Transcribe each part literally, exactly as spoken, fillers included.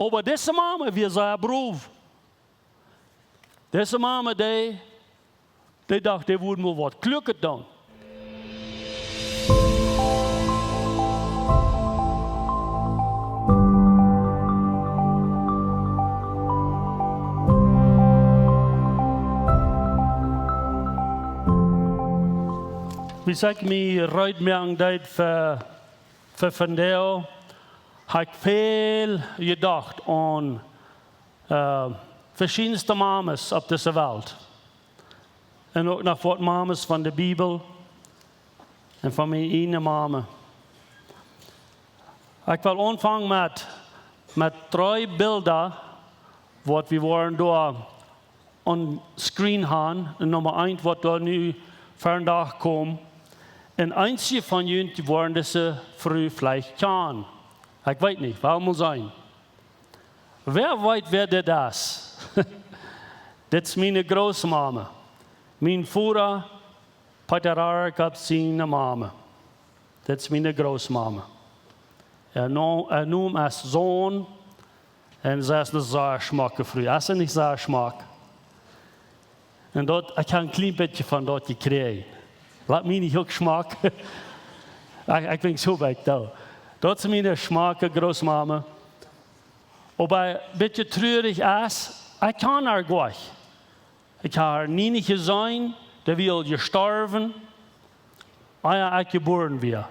Oba dise Mama wia sea brow. Dise Mama, dee, dee docht, dee wudd mol waut Kluaket doonen. Wiels ekj mie reed moaken deed fa, fa vondoag, hab ekj väl jedocht aun, äh, veschiedenste Mamas opp dise Welt. Un uk noch waut Mamas von de Bibel un von miene Mama. Ekj well aunfangen met, met dree Bilda, waut wie woaren doa on screen han. Un Numma eent, waut doa nu vondoag kjemt. Un eenje von junt woaren dise Fru veleicht kjanen. Ekj weet nich, well mol seenen. Wäa weet, wäa dit es? Dit es miene Grootmama. Mien Voda, Peter Rarick, haud siene Mama. Dit es miene Grootmama. Äa No-, äa Nomen es Sohn. Un see es eene sea schmocke Fru. Es see nich sea schmock? Un daut, ekj hab een kjlien bät von daut jekjräajen. Lot mie nich uk schmock. Ekj, ekj denkj soo wiet, daut. Daut es miene schmocke Grootmama. Oba een bät truarich es, ekj kjan äa goanich. Ekj hab äa nie nich jeseenen, dee wia aul jestorwen, ea ekj jebuaren wia.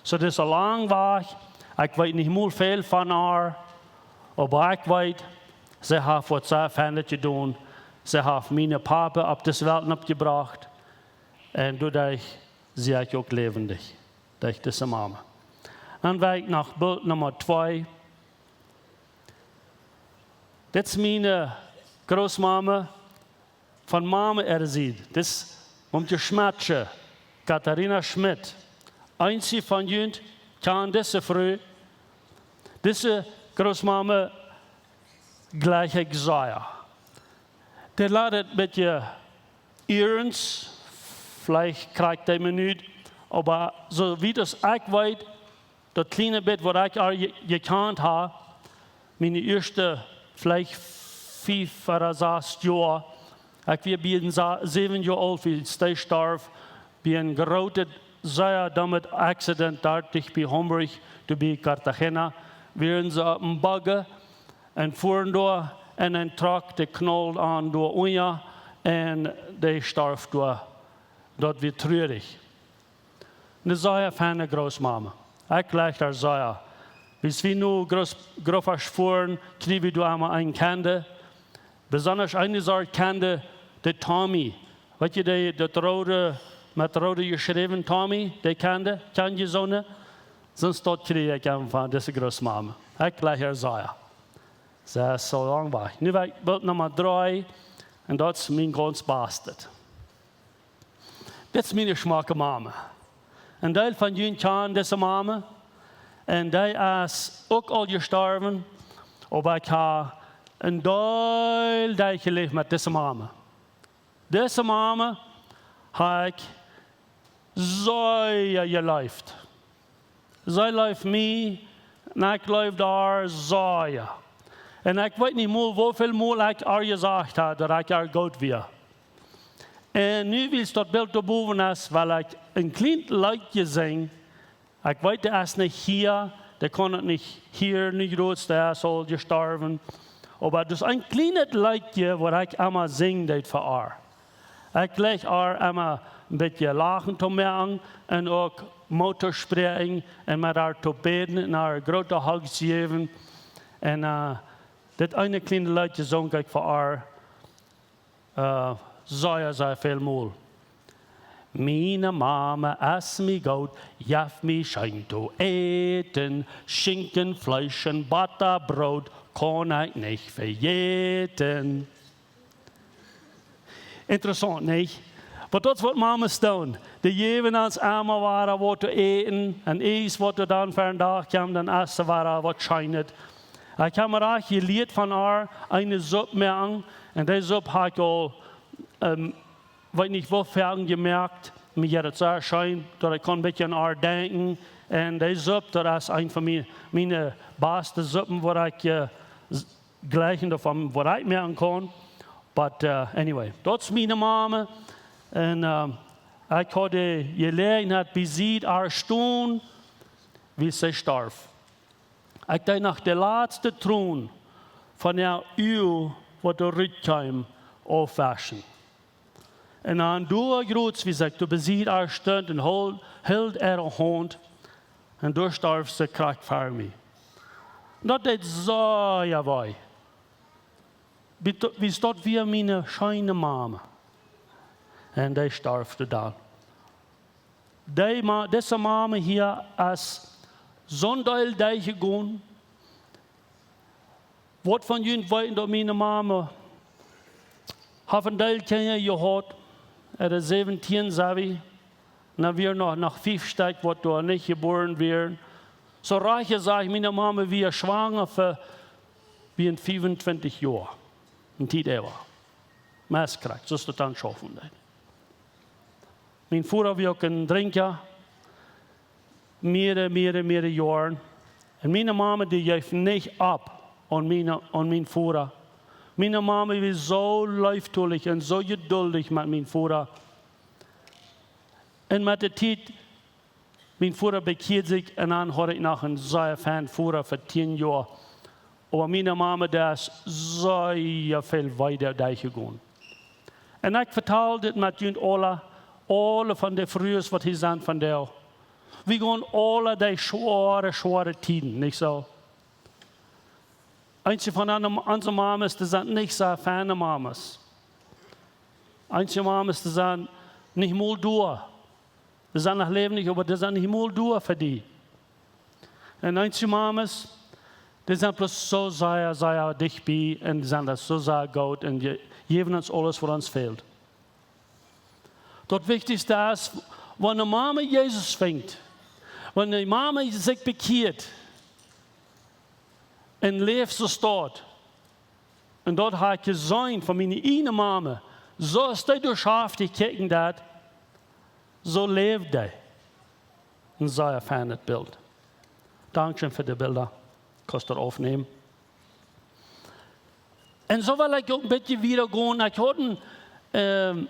Soo, dit es een lang Wajch. Ekj weet nich mol väl von äa, oba ekj weet, see haft waut sea Feinet jedonen. See haft mienen Papa opp dise Welt oppjebrocht. Un doaderch sie ekj uk läwendich, derch dise Mama. Dan well ekj no Bilt Numma twee. Dit es miene Grootmama von Mama äare Sied. Dit es Momkje Schmidtsche, Katharina Schmidt. Eenje von junt kjanen dise Fru. Dise Grootmama jleich ekj sea. Dee lat een bät iernst, veleicht kjricht dee Minut, oba soo wiet aus ekj weet, daut kjliene bät waut ekj äa je-, jekjant hab, miene ieeschte veleicht fief ooda sas Joa, ekj wia bie een sa-, säwen Joa oolt, wiels dee storf, bie een grootet, sea domet Accident doa bie Hamburg, doa bie Cartagena, wieren see opp een Bogge un fuaren doa un een Truck, dee knauld an doa unja un dee storf doa. Daut wia truarich. Eene sea feine Grootmama. Ekj jleich äa sea. Wiels wie no Groß-, Großasch fuaren, kjrieech wie doa emol een Kjende. Besonda eene Sort Kjende, de Tommy. Weet jie, dee, daut roode, met roode jeschräwen Tommy, dee Kjende, kjan jie soone? Soo een Stoot kjrieech ekj eenfach von dise Grootmama. Ekj jleich äa sea. See es soo lang wajch. Nu well ekj Bilt Numma dree, un daut es mien gaunz bastet. Dit es miene schmocke Mama. Een Deel von junt kjanen dise Mama. Un dee es uk aul jestorwen, oba ekj hab een Deel Tiet jeläft met dise Mama. Dise Mama hab ekj sea jeleeft. See leeft mie, un ekj leef äa sea. Un ekj weet nich mol, woo väl Mol ekj äa jesajcht hab, daut ekj äa goot wia. Un nu, wiels daut Bilt doa bowen es, well ekj een kjlien Leet sinjen. Ekj weet, dee es nich hia, dee kaun daut nich hieren, nich groot, dee es aul jestorwen. Oba daut es een kjlienet Leet, waut ekj emma sinjen deed fa äa. Ekj jleich äa emma een bät lachen to moaken un uk Moot to spräakjen un met äa to bäden un äa groote hugs jäwen. Un, äh, dit eene kjliene Leet sunk ekj fa äa, äh, sea, sea väl Mol. Miene Mama es mie goot, jeft mie scheen to äten, Schinken, Fleesch un Bottabroot, kaun ekj nich vejäten. Interessaunt, nich? Oba daut es waut Mamas doonen. Dee jäwen ons emma wada waut to äten, un ieescht waut doa dan fa een Dach kjemt, dan es doa wada waut Scheenet. Ekj hab mie uk jelieet von äa eene Supp moaken, un dee Supp hab ekj aul, ähm, weet nich woo foaken jemoakt, oba jie, daut es sea scheen, daut ekj kaun een bät aun äa denkjen, Un dee Supp, daut es een von miene, miene baste Suppen, waut ekj, äh, s-, jlikjen doavon, waut ekj moaken kaun. But, äh, anyway, daut es miene Mame. Un, ähm, ekj haud de Jeläajenheit bie sied äa stonen, wiels see storf. Ekj deed noch de latste Tron von äa Uag, waut doa rutkjeem, aufwauschen. Un dan doa jrots, wiels ekj doa bie sied äa stunt un hilt, hilt äare Haunt, un doa storf see krakjt ver mie. Daut deed sea wee. Wiels daut, wiels daut wia miene scheene Mame. Un dee storf doa dan. Dee Ma-, dise Mame hia es soon Deel derchjegonen. Waut von junt weeten, daut miene Mame haft een Deel Kjinja jehaut, äare säwentieen, saj wie. Un dan wia noch, noch fief Stekj, waut doa nich jebuaren wieren. Soo rajcht jesajcht, miene Mame wia schwanga fa, wia en fiefuntwintich Joa. Een Tiet äwa. Meist krakjt, soo aus daut dan schaufen deed. Mien Voda wia uk een Drinkja. Mearere, mearere, mearere Joaren. Un miene Mame, dee jeef nich opp aun miene, aun mien Voda. Miene Mame wia soo leeftolich un soo jeduldich met mien Voda. Un met de Tiet, mien Voda bekjieed sikj un dan haud ekj noch een sea feinen Voda fa tieen Joa. Oba miene Mame, dee es sea väl wieda derchjegonen. Un ekj vetal dit met junt aula, aule von de Frues, waut hia sent vondoag. Wie gonen aula derch schwoare, schwoare Tieden, nich soo? Eenje von onse, onse Mames, dee sent nich soo feine Mames. Eenje Mames, dee sent nich mol doa. Dee sent noch läwendich, oba dee sent nich mol doa fa die. Un eenje Mames, dee sent bloos soo sea, sea dicht bie un sent daut soo sea goot un je-, jäwen ons aules, waut ons fält. Daut wichtichste es, wan eene Mame Jesus finjt, wan eene Mame sikj bekjieet un läft soo aus daut. Un daut haud ekj jeseenen von miene ieejne Mame, soo aus dee doa schaft, dee kjikjen deed, soo läwd dee. Een sea feinet Bilt. Dankscheen fa de Bilda. Kaust daut aufnämen. Un soo well ekj uk een bät wieda gonen. Ekj haud een, ähm,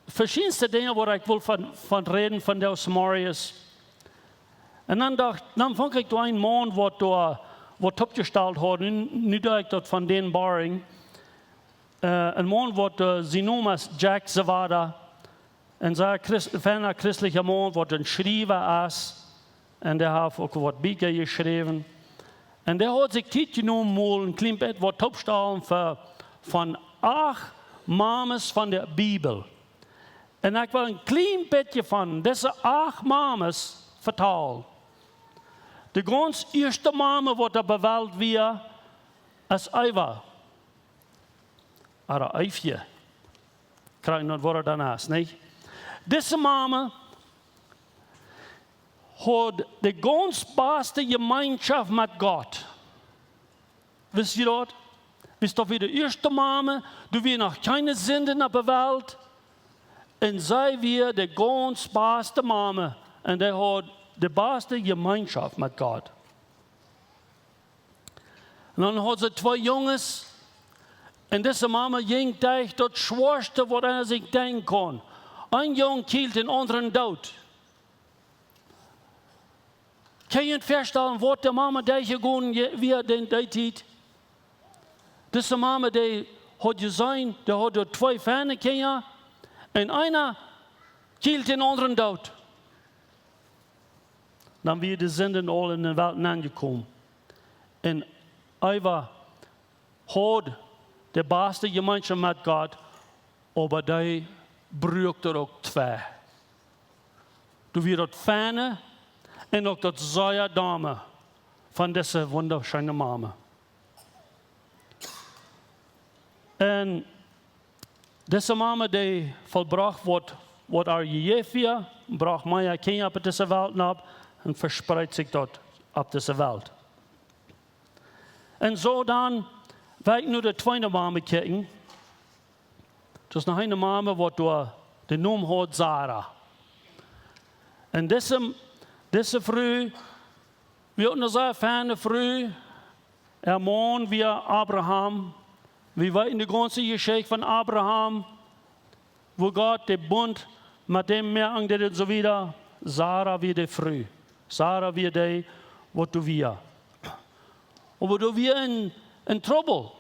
veschiedenste Dinja, waut ekj well von, von räden, von dee Marius. Un dan docht, dan funk ekj doa een Maun, waut doa, waut oppjestalt haud. Nu, nu denkj ekj daut von dän Boring. Äh, een Maun, waut, äh, sien Nomen es Jack Zavada. Een sea Christ-, feina christelja Maun, waut een Schriewa es. Un dee haft uk waut Bieekja jeschräwen. Un dee haud sikj Tiet jenomen, mol een kjlien bät waut toopstalen fa, von acht Mames von de Bibel. Un ekj well een kjlien bät von dise acht Mames vetalen. De gaunz ieeschte Mame, waut doa bie Welt wia, es Eva. Ooda Eefje. Krakjt no waut daut dan es, nich? Dise Mame haud de gaunz baste Jemeenschoft met Gott. Wisst jie daut? Wisst daut, wia de ieeschte Mame, doa wia noch kjeene Sind opp de Welt. Un see wia de gaunz baste Mame. Un dee haud de baste Jemeenschoft met Gott. Un dan haud see twee Junges. Un dise Mame jinkj derch daut schwoaste, waut eena sikj denkjen kaun. Een Jung kjrieech dän aundren doot. Kaun jie junt väastalen, waut de Mame derchjegonen je-, wia en dee Tiet? Dise Mame, dee haud jeseenen, dee haud doa twee feine Kjinja. Un eena kjrieech dän aundren doot. Dan wia de Sind aul en de Welt nenjekomen. Un Eva haud de baste Jemeenschoft met Gott, oba dee bruak doa uk twei. Doa wia daut feine un uk daut sea domme von dise wundascheene Mame. Un dise Mame, dee vollbrocht waut, waut äa jejäft wia, brocht mea Kjinja opp dise Welt nopp un vespreet sikj daut opp dise Welt. Un soo dan, well ekj nu de tweede Mame kjikjen. Daut es noch eene Mame, waut doa dän Nomen haud Sara. Un dise, Dise Fru wia eene sea feine Fru. Äa Maun wia Abraham. Wie weeten de gaunze Jeschicht von Abraham, woo Gott dän Bunt met däm moaken deed un soo wieda. Sara wia de Fru. Sara wia dee, waut doa wia. Oba doa wia een, een Trubbel,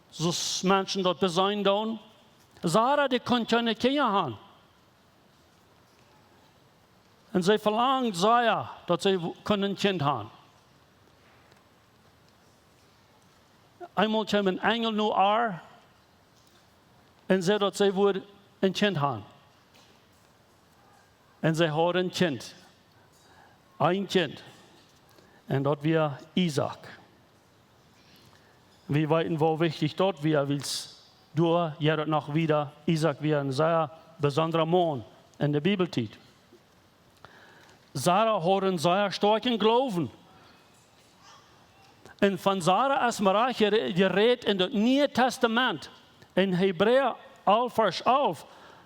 soo aus Menschen daut beseenen doonen. Sara, dee kunn kjeene Kjinja haben. Un see velangd sea, daut see w-, kunn een Kjint haben. Eemol kjeem een Enjel no äa un säd, daut see wudd een Kjint haben. Un see haud een Kjint. Een Kjint. Un daut wia Isaak. Wie weeten, woo wichtich daut wia, wiels doa jeit daut noch wieda. Isaak wia een sea besondra Maun en de Bibeltiet. Sara haud een sea stoakjen Gloowen. Un von Sara es mau jere-, jerät en daut Niee Tastament. En Hebräa alf, Varsch alf,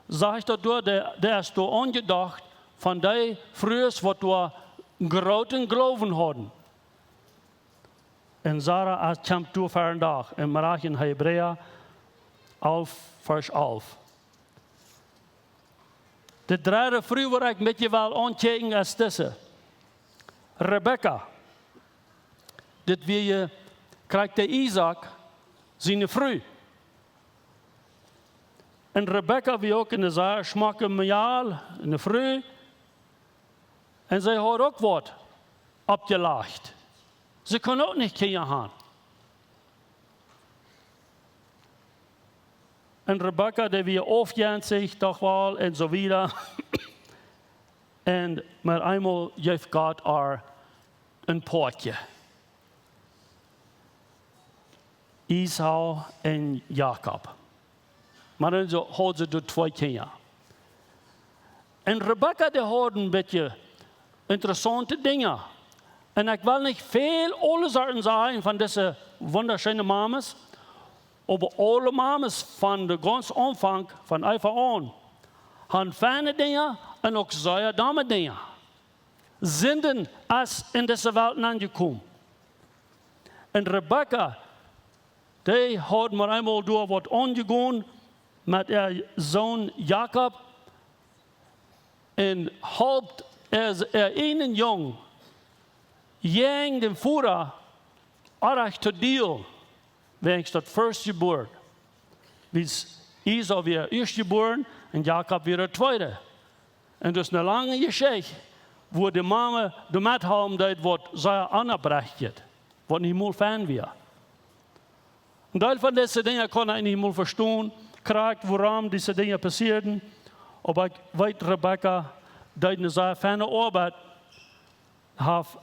sajcht daut doa, dee, dee es doa aunjedocht von dee Frues, waut doa grooten Gloowen hauden. Un Sara es, kjemt doa ver een Dach, en mau en Hebräa alf, Varsch alf. De dredde Fru, waut ekj met junt well aunkjikjen, es dise. Rebekka. Dit wia je, kjrieech de Isaak siene Fru. Un Rebekka wia uk eene sea schmocke Mejal, eene Fru. Un see haud uk waut oppjelajcht. See kunn uk nich Kjinja haben. Un Rebekka, dee wia aufjenstich, doch woll, un soo wieda. Un mau eemol jeef Gott äa een Poatje. Esau un Jakob. Mau dan soo haud see doa twee Kjinja. Un Rebekka, dee haud een bät interessaunte Dinja. Un ekj well nich väl aule Sachen sajen von dise wundascheene Mames, oba aule Mames von de gaunz Aunfank von Eva aun, haben feine Dinja un uk sea domme Dinja. Sinden es en dise Welt aunjekomen. Un Rebekka, dee haud mau eemol doa waut aunjegonen met äa Sän Jakob un halpt äa, äa eenen Jung jäajen dän Voda oajch to dealen, wäajens daut Firstborn. Wiels Esau wia Ieeschtjeboarna un Jakob wia de Tweede. Un daut es eene lange Jeschicht, woo de Mame doamet haben deed, waut sea aunjebroaken wort, waut nich mol fein wia. Een Deel von dise Dinja kaun ekj nich mol vestonen, krakjt wuarom dise Dinja passieeden, oba ekj weet, Rebekka deed eene sea feine Oabeit, haft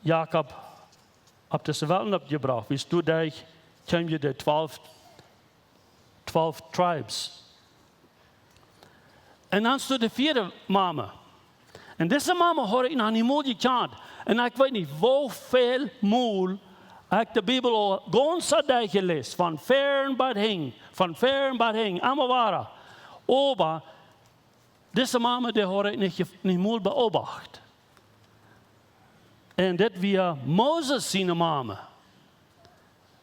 Jakob opp dise Welt oppjebrocht, wiels doaderch kjeemen je de twalf, twalf Tribes. Un dan es doa de vieede Mame. Un dise Mame haud ekj noch nich mol jekjant. Un ekj weet nich, woo väl mol ekj de Bibel aul gaunz derchjeläst, von väaren bat hinjen, von väaren bat hinjen, emma wieda. Oba dise Mame, dee haud ekj nich, nich mol beobacht. Un dit wia Moses siene Mame.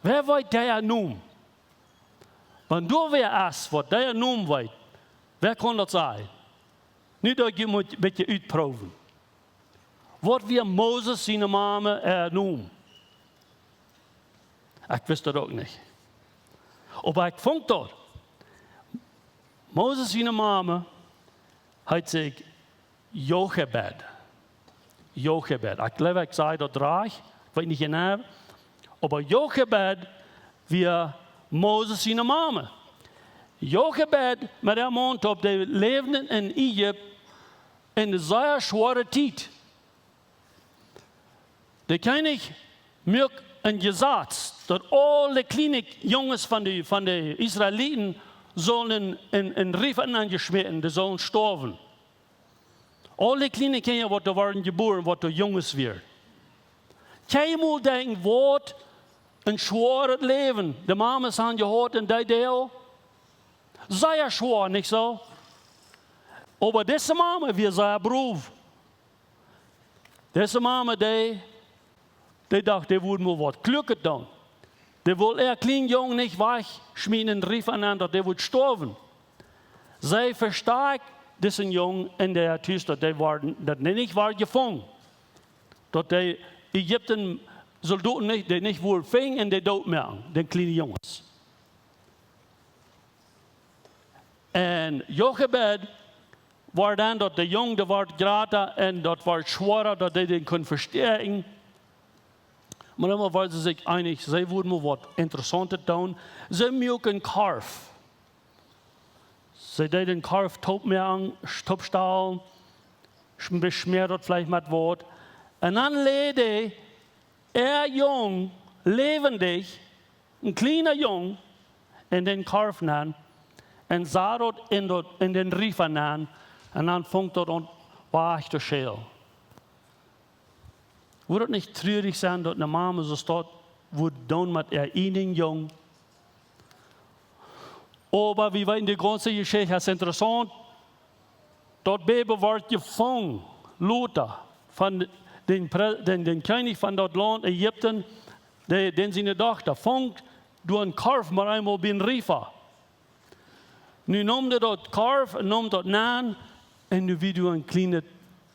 Wäa weet äa Nomen? Wan doa wäa es, waut äa Nomen weet, wäa kaun daut sajen? Nu daut je mott een bät utproowen. Waut wia Moses siene Mame äa Nomen? Ekj wist daut uk nich. Oba ekj funk daut. Moses siene Mame heet sikj Jochebed. Jochebed. Ekj jleew, ekj saj daut rajcht. Ekj weet nich jeneiw. Oba Jochebed wia Moses siene Mame. Jochebed met äa Maun toop, dee läwden en Ägipten en eene sea schwoare Tiet. De Kjennich muak een Jesaz, daut aule kjliene Junges von de, von de Israeliten sullen en, en Riefa nenjeschmäten, dee sullen stoawen. Aule kjliene Kjinja, waut doa worden jebuaren, waut doa Junges wieren. Kjenn jie mol denkjen, waut een schwoaret Läwen de Mames haben jehaut en dee Tiet? Sea schwoa, nich soo? Oba dise Mame wia sea brow. Dise Mama, dee, dee docht, dee wudd mau waut Kluaket doonen. Dee wull äa kjlienen Jung nich wajchschmieten un riefen aun, daut dee wudd stoawen. See vestakjt disen Jung en däa Tus, daut dee worden, daut dee nich wort jefungen. Daut dee Ägipten Soldoten nich, dee nich wudden finjen un dee doot moaken, dän kjlienen Junges. Un Jochebed wort dan, daut de Jung, dee wort jrata un daut wort schwoara, daut dee dän kunn vestäakjen. Oba emma wieren see sikj eenich, see wudden mau waut Interessauntet doonen. See muaken Korf. See deeden dän Korf toop moaken, toop stalen, schm-, beschmäad daut veleicht met Waut. Un dan läd see äa Jung, läwendich, een kjliena Jung, en dän Korf nenn un sad daut en daut, en dän Riefa nenn un dan funk daut aun wajch to schälen. Wudd daut nich trurich sennen, daut eene Mama soo waut wudd doonen met äa eenen Jung? Oba wie weeten, de gaunze Jeschicht es interessaunt. Daut Bäbe wort jefungen, lota, von dän Pre-, dän, dän Kjennich von daut Launt Ägipten, dee, dän siene Dochta funk, dän Korf mau eemol bie dän Riefa. Nu neem dee daut Korf un neem daut nenn un nu wia doa een kjlienet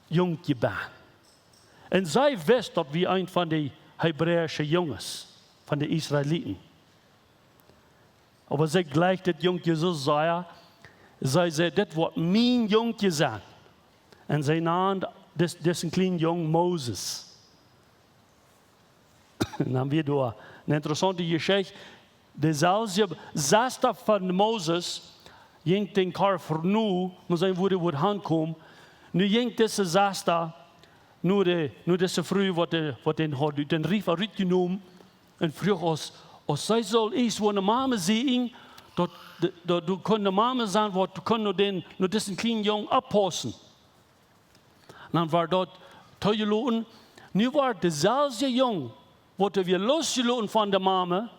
Jung jebuaren. Un see wist, daut wia eent von de hebräische Junges, von de Israeliten. Oba see jleicht daut Jung soo sea, see säd: "Dit woat mien Jung sennen." Un see nand dis-, disen kjlienen Jung Moses. Dan wia doa eene interessaunte Jeschicht. Deeselwje Sesta von Moses jinkj dän Korf no, mau seenen, wua dee wudd hankomen. Nu jinkj dise Sesta no de, no dise Fru, waut de, waut dän haud ut dän Riefa rutjenomen, un fruach: "Aus, aus see saul ieescht woll eene Mama seenen, daut, daut, daut kunn eene Mama sennen, waut kunn no dän, no disen kjlienen Jung oppaussen." Dan wort daut toojeloten. Nu wort deeselwje Jung, waut wia losjeloten von de Mama,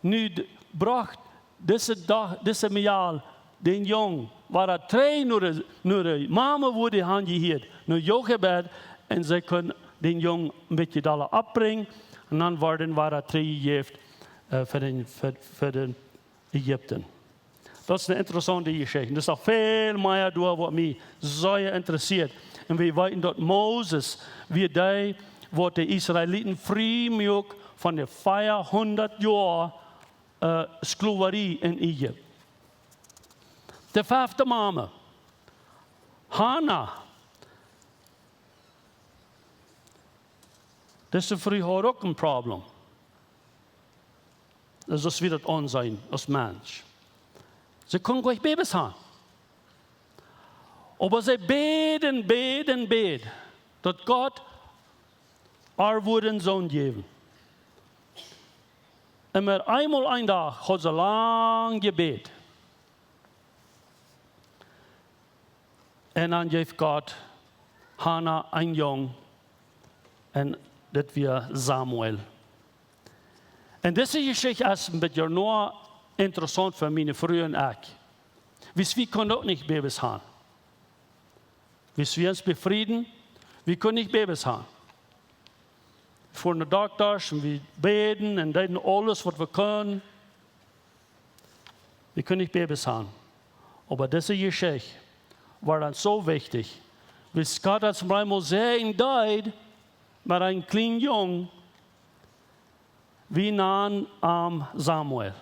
nu d-, brocht dise Dach, dise Mejal, dän Jung, wia daut trigj no de, no de Mama, wua dee hanjehieet, no Jochebed, un see kunn dän Jung een bät dolla oppbrinjen, un dan wort, wia daut trigjjejäft, äh, fa dän, fa, fa dän Ägipten. Daut es eene interessaunte Jeschicht. Daut es noch väl mea doa, waut mie sea interessieet. Un wie weeten, daut Moses wia dee, waut de Israeliten frie muak von de veahundat Joa, äh, Sklaverie en Ägipten. De fefte Mama, Hannah. Dise Fru haud uk een Problem. Daut es wada daut Aunseenen aus Mensch. See kunn goanich Babys haben. Oba see bäd un bäd un bäd, daut Gott äa wudd eenen Sän jäwen. Un met eemol een Dach haud see lang jebät. Un dan jeef Gott Hannah een Jung, un daut wia Samuel. Un dise Jeschicht es een bät noch interessaunt fa miene Fru un ekj. Wiels wie kunnen uk nich Babys haben. Wiels wie ons befrieden, wie kunnen nich Babys haben. Wie fuaren no Doktasch un wie bäden un deeden aules, waut wie kunnen. Wie kunnen nich Babys haben. Oba dise Jeschicht wia dan soo wichtich. Wiels Gott ons mau eemol säajnen deed met eenen kjlienen Jung, wie nanden am Samuel.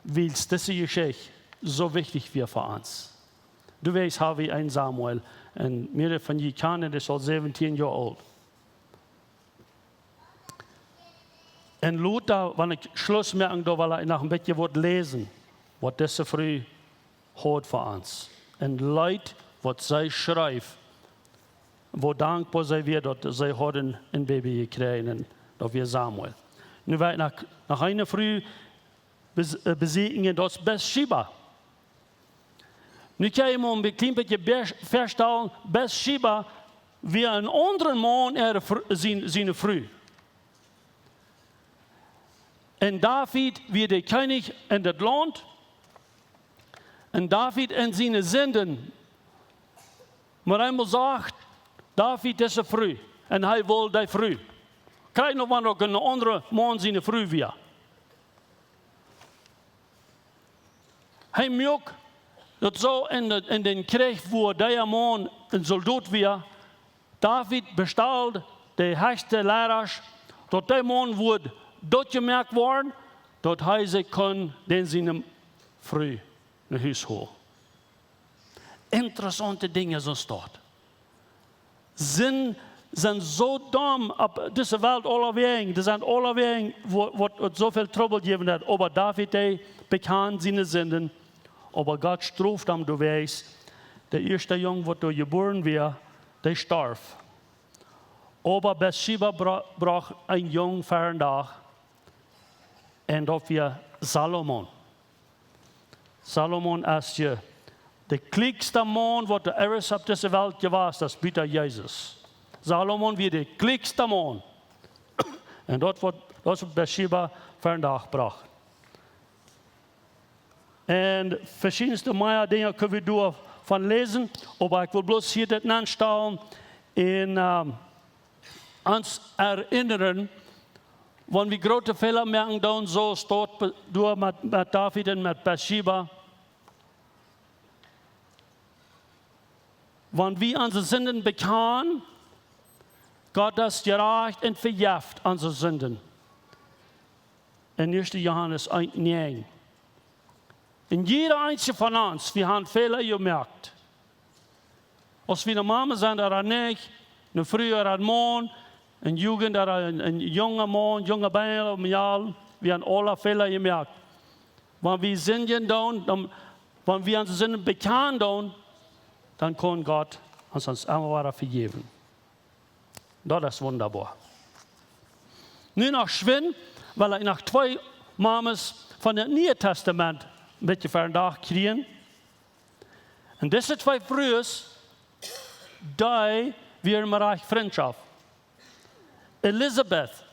Wiels dise Jeschicht soo wichtich wia fa ons. Du weetst, hab wie eenen Samuel. Un mea von junt kjanen, dee es aul säwentieen Joa oolt. Un lota, wan ekj Schluss moak, dan well ekj noch een bät waut läsen, waut dise Fru haud fa ons. Een Leet, waut see schreef, woo dankboa see wia, daut see hauden een Baby jekjräajen, un daut wia Samuel. Nu well ekj noch, noch eene Fru bes-, äh, besieekjen, un daut es Bathsheba. Nu kjenn jie mau een kjlien bät vestalen, Bathsheba wia een aundren Maun äare Fr-, sien, siene Fru. Un David wia de Kjennich en daut Launt. Un David en siene Sinden, mau eemol sajcht, David dise Fru, un hee wull dee Fru kjrieen, wan uk een aundra Maun siene Fru wia. Hee muak daut soo en de, en dän Kjrich, wua dee Maun een Soldot wia, David bestald de hechste Leidasch, daut dee Maun wudd dootjemoakt woaren, daut hee sikj kunn dän siene Fru no Hus holen. Interessaunte Dinja sent daut. Sind, sent soo domm opp dise Welt aulawäajen. Dee sent aulawäajen, wua, waut et soo väl Trubbel jäwen haft. Oba David, dee bekjand siene Sinden. Oba Gott stroft am doawäajen. De ieeschta Jung, waut doa jebuaren wia, dee storf. Oba Bathseba bro-, brocht een Jung ver dän Dach. Un daut wia Salomo. Salomo es je de kjlieekjsta Maun, waut doa ieescht opp dise Welt jewast es, buta Jesus. Salomo wia de kjlieekjsta Maun. Un daut waut, daut waut Bathseba ver dän Dach brocht. Un veschiedne mea Dinja kjenn wie doa von läsen, oba ekj well bloos hia dit aunstalen un, ehm, ons erinnern, wan wie groote Fäla moaken, dan soo steit be-, doa met, met David un met Bathseba. Wan wie onse Sinden bekjanen, Gott es jerajcht un vejeft onse Sinden. En ieeschte Johanes eent näajen. Un jieda eena von ons, wie haben Fäla jemoakt. Aus wie eene Mama sent, ooda nich, eene Fru ooda een Maun, eene Jugend ooda een, een junga Maun, junge Beena, Mejal, wie haben aule Fäla jemoakt. Wan wie sindjen doonen, dan, wan wie onse Sinden bekjanen doonen, dan kaun Gott ons, ons emma wada vejäwen. Daut es wundaboa. Nu noch schwind, well ekj noch twee Mamas von daut Niee Tastament een bät ver dän Dach kjrieen. Un dise twee Frues, dee wieren mie rajcht Frintschoft. Elisabeth,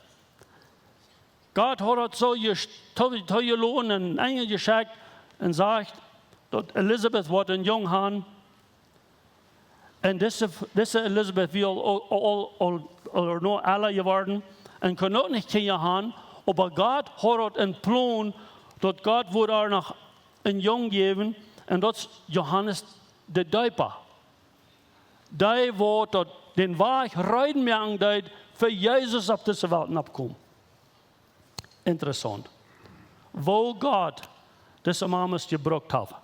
Gott haud daut soo jes-, to-, tojeloten un Enjel jeschekjt un sajcht, daut Elisabeth woat een Jung han. Un dise, dise Elisabeth wia aul, aul, aul, aul, aul noch ella jeworden un kunn uk nich Kjinja han, oba Gott haud daut em Plon, daut Gott wudd äa noch een Jung jäwen, un daut es Johanes de Deepa. Dee woat daut dän Wajch reed moaken, dee fa Jesus opp dise Welt nopp kjemt. Interessaunt. Woo Gott dise Mamas jebrukt haft.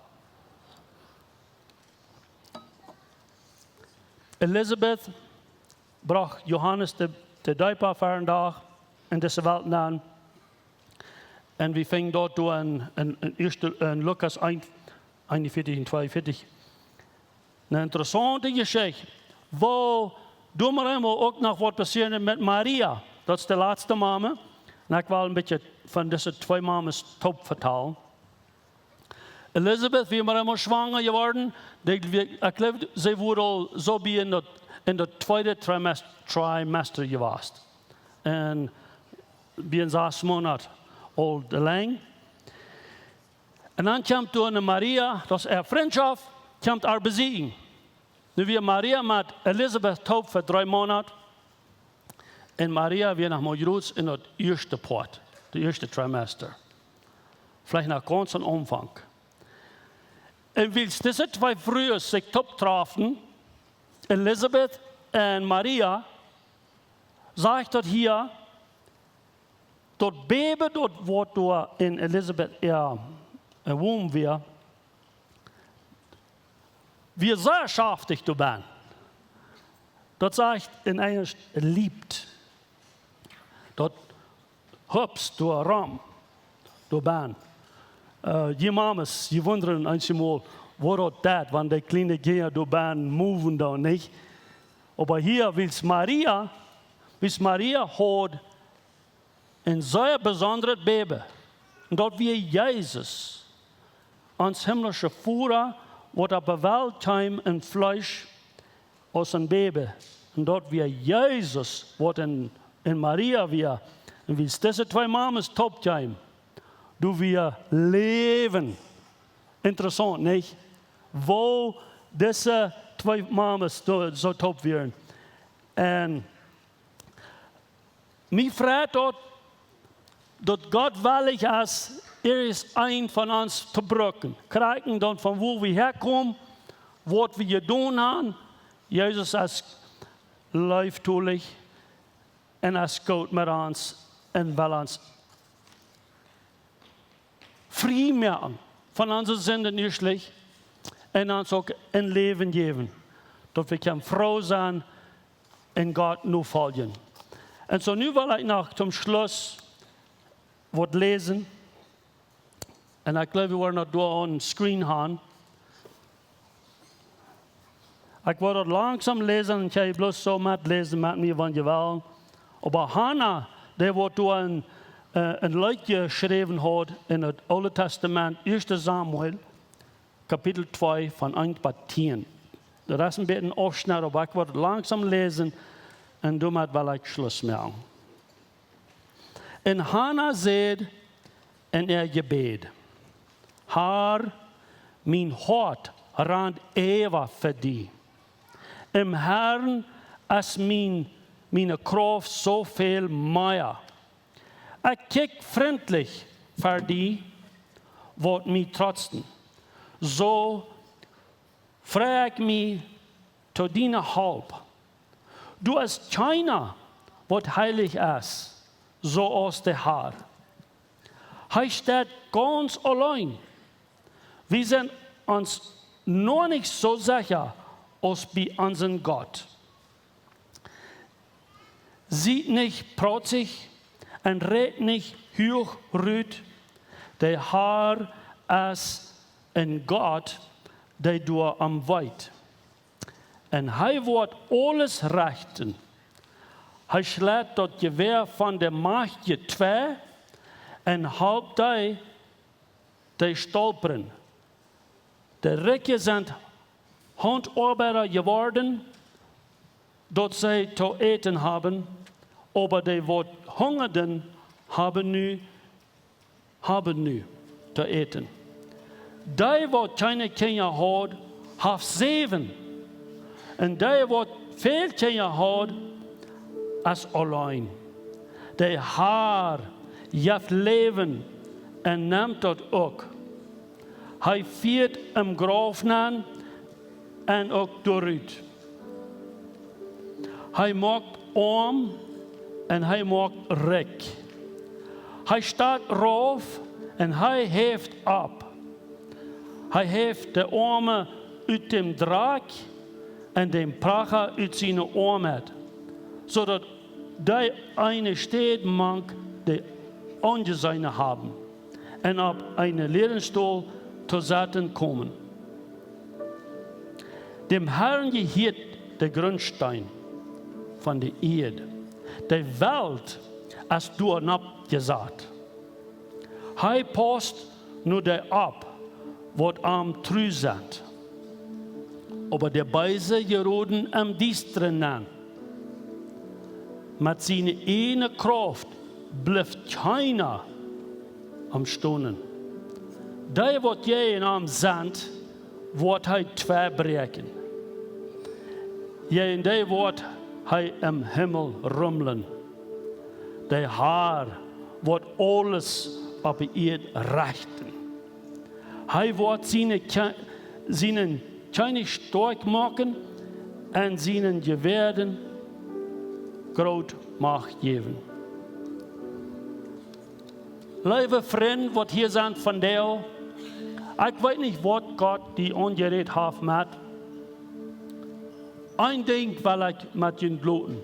Elisabeth brocht Johanes de, de Deepa ver dän Dach en dise Welt aun. Un wie finjen daut doa en, en, en ieeschte, en Lukas eent, eenunvieetich un tweeunvieetich. Eene interessaunte Jeschicht. Woo, doa mott eemol uk noch waut passieren met Maria. Daut es de latste Mama. Un ekj well een bät von dise twee Mamas toop vetalen. Elisabeth wia mau eemol schwanga jeworden. Dee wia, ekj jleew, see wia aul soo bie en daut, en daut tweede Trimest-, Trimester jewast. Un bie en sas Moonat aul de Lenjd. Un dan kjemt doa Maria, daut es äa Frintschoft, kjemt äa besieekjen. Nu wia Maria met Elisabeth toop fa dree Moonat. Un Maria wia noch mau jrods en daut ieeschte Poat, daut ieeschte Trimester. Veleicht noch gaunz aum Aunfank. Un wiels dise twee Frues sikj toop trafen, Elisabeth un Maria, sajcht daut hia, daut Bäbe, daut waut doa en Elisabeth äa, äa Womb wia, wia sea schaftich doabennen. Daut sajcht en Enjlisch leaped. Daut hupst doa rom, doabennen. Äh, jie Mamas, jie wundren eenjemol, woo daut deit, wan de kjliene Kjinja doabennen moven doonen, nich? Oba hia, wiels Maria, wiels Maria haud een sea besondret Bäbe. Un daut wia Jesus, ons himlische Voda, waut opp de Welt kjeem en Fleesch aus een Bäbe. Un daut wia Jesus, waut en, en Maria wia. Un wiels dise twee Mamas toop kjeemen, doa wia Läwen. Interessaunt, nich? Woo dise twee Mamas doa soo toop wieren. Un mie freit daut, daut Gott wellich es, irjent een von ons to brucken. Krakjt dan von wua wie häakomen, waut wie jedonen haben. Jesus es leeftolich un es goot met ons un well ons frie moaken von onse Sinden ieeschtlich un ons uk een Läwen jäwen, daut wie kjennen froo sennen un Gott nofoljen. Un soo, nu well ekj noch toom Schluss waut läsen. Un ekj jleew, wie woaren daut doa aum Screen haben. Ekj woa daut langsom läsen un jie bloos soo metläsen met mie, wan jie wellen. Oba Hana, dee waut doa een, äh, een Leet jeschräwen haud en daut Oole Tastament, ieeschte Samuel, Kapitel twee, von eent bat tieen. Daut es een bät een Aufschnett, oba ekj woa daut langsom läsen un doamet well ekj Schluss moaken. Un Hana säd en äa Jebäd: Har, mien Hoat rant äwa fa die. Em Harn es mien, miene Krauft soo väl mea. Ekj kjikj frintlich fa dee, waut mie trotzen. Soo frei ekj mie to diene Help. Doa es kjeena, waut heilich es, soo aus de Har. Hee steit gaunz auleen. Wie sent ons noch nich soo secha aus bie onsen Gott. Siet nich prauzich un rät nich huach rut. De Har es een Gott, dee doa aum weet. Un hee woat aules rechten. Hee schleit daut Jewäa von de Majchtje twei un halpt dee, dee stolpren. De Rikje sent Hauntoabeida jeworden, daut see to äten haben, oba dee, waut hungaden, haben nu, haben nu to äten. Dee, waut kjeene Kjinja haud, haft säwen. Un dee, waut väl Kjinja haud, es auleen. De Har jeft Läwen un nemt daut uk. Hee fieet em Grauf nenn un uk doarut. Hee moakt oam un hee moakt rikj. Hee steit rauf un hee heft opp. Hee heft de Oame ut däm Drakj un däm Pracha ut siene Oamheit, soo daut dee eene Städ mank de Aunjeseene haben un opp eenen Liernstool to sitten komen. Däm Harn jehieet de Grundsteen von de Ieed. De Welt es doanopp jesat. Hee paust no dee opp, waut am tru sent. Oba de Beese jeroden em Diestren nenn. Met siene ieejne Krauft blift kjeena am stonen. Dee, waut jäajen am sent, woat hee twei bräakjen. Jäajen dee woat hee em Himmel rumlen. De Har woat aules opp de Ieed rechten. Hee woat siene Kje-, sienen Kjennich stoakj moaken un sienen Jewäaden groote Macht jäwen. Leewe Frind, waut hia sent vondoag, ekj weet nich, waut Gott die aunjerät haft met. Een Dinkj well ekj met junt loten.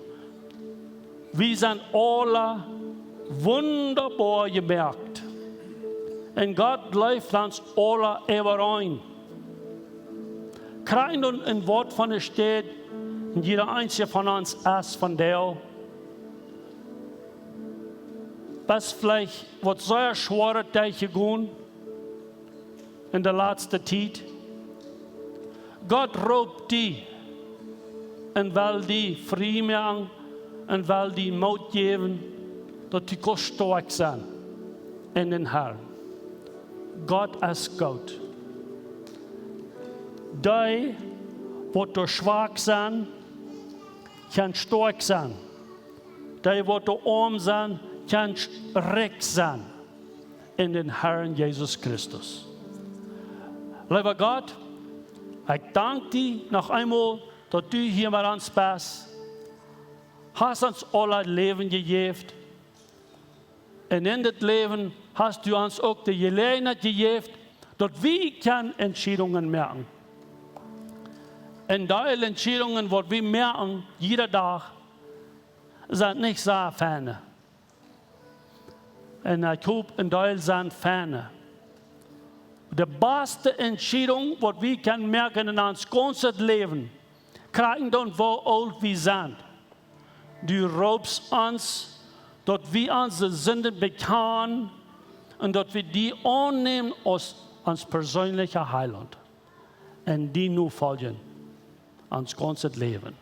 Wie sent aula wundaboa jemoakt. Un Gott leeft ons aula äwareen. Krakjt en waut fa eene Städ en jieda eena von ons es vondoag. Best veleicht waut sea schwoaret derchjegonen en de latste Tiet. Gott roopt die un well die frie moaken un well die Moot jäwen, daut du kaust stoakj sennen en dän Harn. Gott es goot. Dee, waut doa schwak sent, kjennen stoakj sennen. Dee waut oam sent, kjennen rikj sennen en dän Harn Jesus Christus. Leewa Gott, ekj dank die noch eemol, daut du hia met ons best. Hast ons aule Läwen jejäft. Un en dit Läwen hast du ons uk de Jeläajenheit jejäft, daut wie kjennen Entschiedungen moaken. Un dee Entschiedungen, waut wie moaken, jieda Dach, sent nich soo feine. Un ekj hop, een Deel sent feine. De baste Entschiedunk, waut wie kjennen moaken en ons gaunzet Läwen, krakjt dan woo oolt wie sent. Du roopst ons, daut wie onse Sinden bekjanen un daut wie die aunnämen aus ons perseenlicha Heilaunt un die nofoljen ons gaunzet Läwen.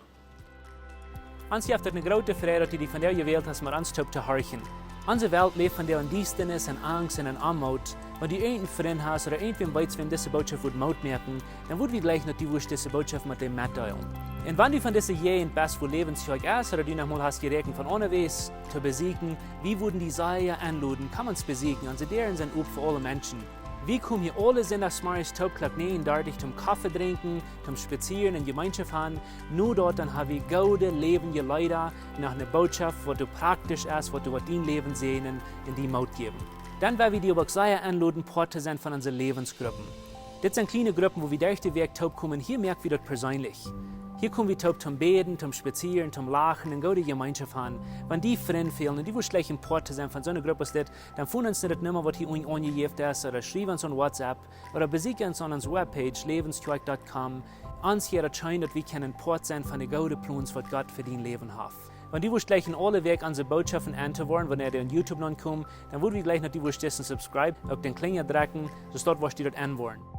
Ons jeft et eene groote Freid, daut du die vondoag jewält hast, met ons toop to horchen. Onse Welt läft vondoag en Diestanis, en Angst un en Oamoot. Wan du irjent een Frint hast ooda irjentwäm weetst, wäm dise Botschaft wudd Moot moaken, dan wudd wie jleichen, daut du wurscht dise Botschaft met däm metdeelen. Un wan du von dise Jäajent best, wua Läwens Kjoakj es, ooda du noch mol hast jeräakjent von aundawäajes to besieekjen, wie wudden die sea enloden, komm ons besieekjen. Onse Däaren sent op fa aule Menschen. Wie komen hia aule Sindachsmorjes toop Klock näajen dartich toom Koffe drinkjen, toom spazieren un Jemeenschoft haben. No daut dan hab wie goode läwendje Leeda, noch eene Botschaft, waut praktisch es, waut, waut dien Läwen säajnen un die Moot jäwen. Dan well wie die oba uk sea enloden, Poat to sennen von onse Läwensgruppen. Dit sent kjliene Gruppen, wua wie derch de Wäakj toop komen. Hia moak wie daut perseenlich. Hia kom wie toop toom bäden, toom spazieren, toom lachen un goode Jemeenschoft haben. Wan die Frind fälen un du wurscht jleichen Poat to sennen von soone Grupp aus dit, dan foon ons no de Numma, waut hia unjen aunjejäft es, ooda schriew ons aun WhatsApp, ooda besieekj ons aun onse Webpage, läwens kjoakj dot com. Ons wudd et scheen, daut wie kjennen Poat sennen von de goode Plons, waut Gott fa dien Läwen haft. Wan du wurscht jleichen aule Wäakj onse Botschaften en to woaren, wanea dee aun YouTube nopp komen, dan wudd wie jleichen, daut du wurscht disen subscribe, uk dän Klinja drekjen, soo daut du wurscht daut en woaren.